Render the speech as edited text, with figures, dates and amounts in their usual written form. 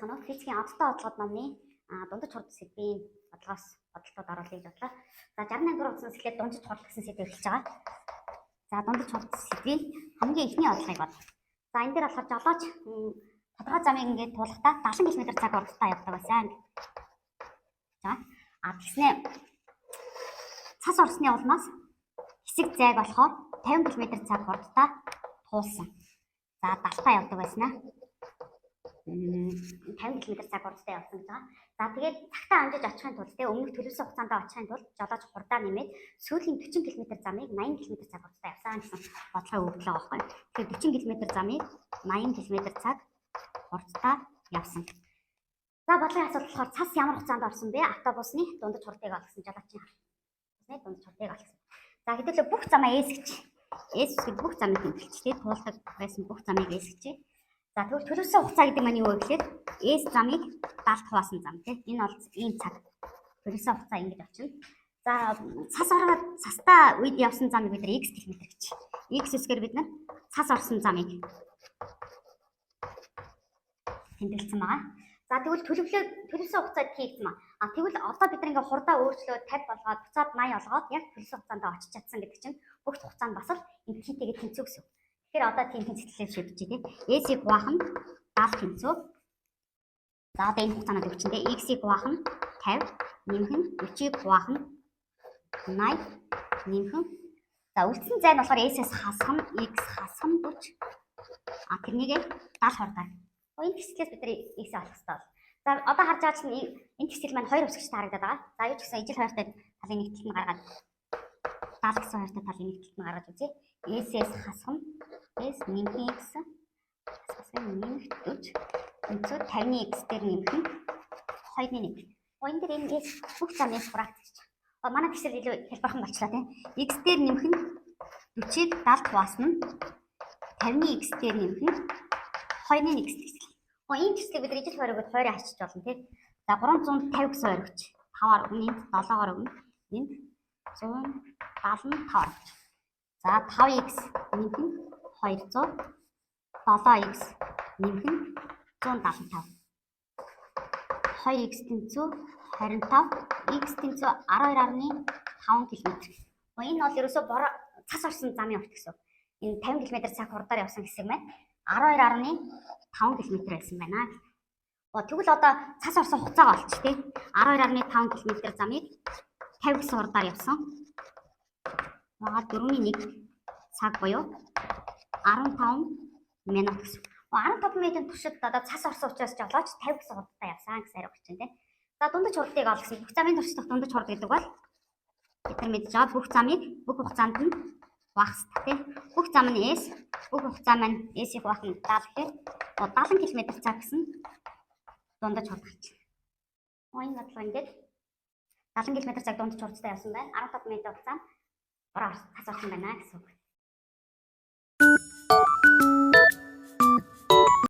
Байцгаана уу? Физикийн одтой бодлогод номны дундаж хурд сэдвийн бодлогоос бодолтод оруулъя гэж бодлоо. За, 68 дугаар хуудаснаас эхлээд дундаж хурд гэсэн сэдв эхэлж байгаа. За, дундаж хурд сэдвийн хамгийн эхний бодлогыг бод. За, энэ дээр болохоор жолооч тодорхой замыг ингээд туулахдаа 70 км цаг хурдтай явдаг байсан. За, тэгснээ цас орсны улмаас хэсэг зайг болохоор 50 км цаг хурдтай туулсан. За, 70-таа явдаг байсан аа. 50 км цаг хурдтай явсан гэж байгаа. За, тэгээд цагтаа амжиж очихын тулд, те, өмнөх төлөвлөсөн хугацаанд очихын тулд жолооч хурдаа нэмээд сүүлийн 40 км замыг 80 км цаг хурдтай явсан гэсэн бодлогын өгөгдөл байгаа байхгүй. Тэгэхээр 40 км замыг 80 км цаг хурдтай явсан. За, бодлогын асуулт болохоор цас ямар хугацаанд орсон бэ? Автобусны дундаж хурдыг олгосон, жолоочийн автобусны дундаж хурдыг олгосон. За, хэдүүлээ бүх замаа S гэж. S гэдэг бүх замыг тэмдэглэж, те, туулдаг байсан бүх замыг S гэж. За, тэгвэл төлөвлөсөн хугацаа гэдэг маань юу вэ гэхээр S замыг 70 хуваасан зам, тий. Энэ бол ийм цаг. Төлөвлөсөн хугацаа ингэж очино. За, цас ороод цастай үед явсан замыг бид нар x км гэж. X үсгээр бид нар цас орсон замыг тэмдэглэсэн байгаа. За, тэгвэл төлөвлөсөн хугацаа t гэсэн ба. А тэгвэл одоо бид нар ингээ хурдаа өөрчлөөд 50 болгоод, буцаад 80 болгоод яг төлөвлөсөн хугацаанд очиж чадсан гэдэг чинь бүх хугацаа нь бас л энэ t-тэйгээ тэнцүү гэсэн. Тэгэхээр одоо тийм тэнцвэрлэлээр шийдэж тий. S-ийг хуваах нь 70 тэнцүү. За, одоо энэ хугацаанууд өгчин, тий. X-ийг хуваах нь 50 нэмэх нь 40-ыг хуваах нь 80 нэмэх нь, за, үлдсэн зай нь болохоор S-ээс хасах нь X хасах нь 40. А тэрнийг 70 хурдаар. Энэ тэгсэлээс бид нар X олох хэрэгтэй бол. За, одоо харж байгаа чинь энэ тэгсэл маань хоёр үсгч харагдаад байгаа. За, юу ч гэсэн ижил хоёртой талын нэг талд нь гаргаад, 70 гэсэн хоёртой талын нэг талд нь гаргаж үзье. S-ээс хасах нь S нэмэх X хасах нь нэмэх 40 тэнцүү 50-ны X дээр нэмэх нь 2-ны 1. Энэ дээр энэ S бүх зам S хураагдчих. Манай тэгсэл илүү хялбархан болчлаа, тийм. X дээр нэмэх нь 40-ыг 70 хуваасан нь 50-ны X дээр нэмэх нь 2-ны 1 тэгсэл. Энэ тэгслийг бид ижил хоёр өгөөд хоёрыг хасчих болно, тийм. За, 350 гэсэн хоёр өгч. 5-аар өгнө, энд 7-оор өгнө. Энд 175-аар өгч. За, 5x нэмэх нь 200, 7x нэмэх нь 175. 2x тэнцүү 25, x тэнцүү 12.5 км. Энэ бол ерөөсөө бороо цас орсон замын урт гэсэн. Энэ 50 км цаг хурдаар явсан хэсэг маань 12.5 км байсан байна. Тэгвэл одоо цас орсон хугацаагаа олчих, тий. 12.5 км замыг 50 гэсэн хурдаар явсан. Байгаа 4-ний 1 цаг буюу 15 минут гэсэн. 15 минутын туршид одоо цас орсон учраас жолооч 50 гэсэн хурдтай явсан гэсэн хариу гарч байна, тийм. За, дундаж хурдыг олгосон. Бүх замын туршдах дундаж хурд гэдэг бол бид нар мэдж байгаа, бүх замыг бүх хугацаанд нь хуваах хэрэгтэй, тийм. Бүх зам нь S, бүх хугацаа маань S-ийг хуваах нь 70 гэхээр 70 км цаг гэсэн дундаж хурд гарч байна. Энэ бодлого ингээд 70 км цаг дундаж хурдтай явсан байна. 15 минутын хугацаанд бороо цас орсон байна гэсэн үг.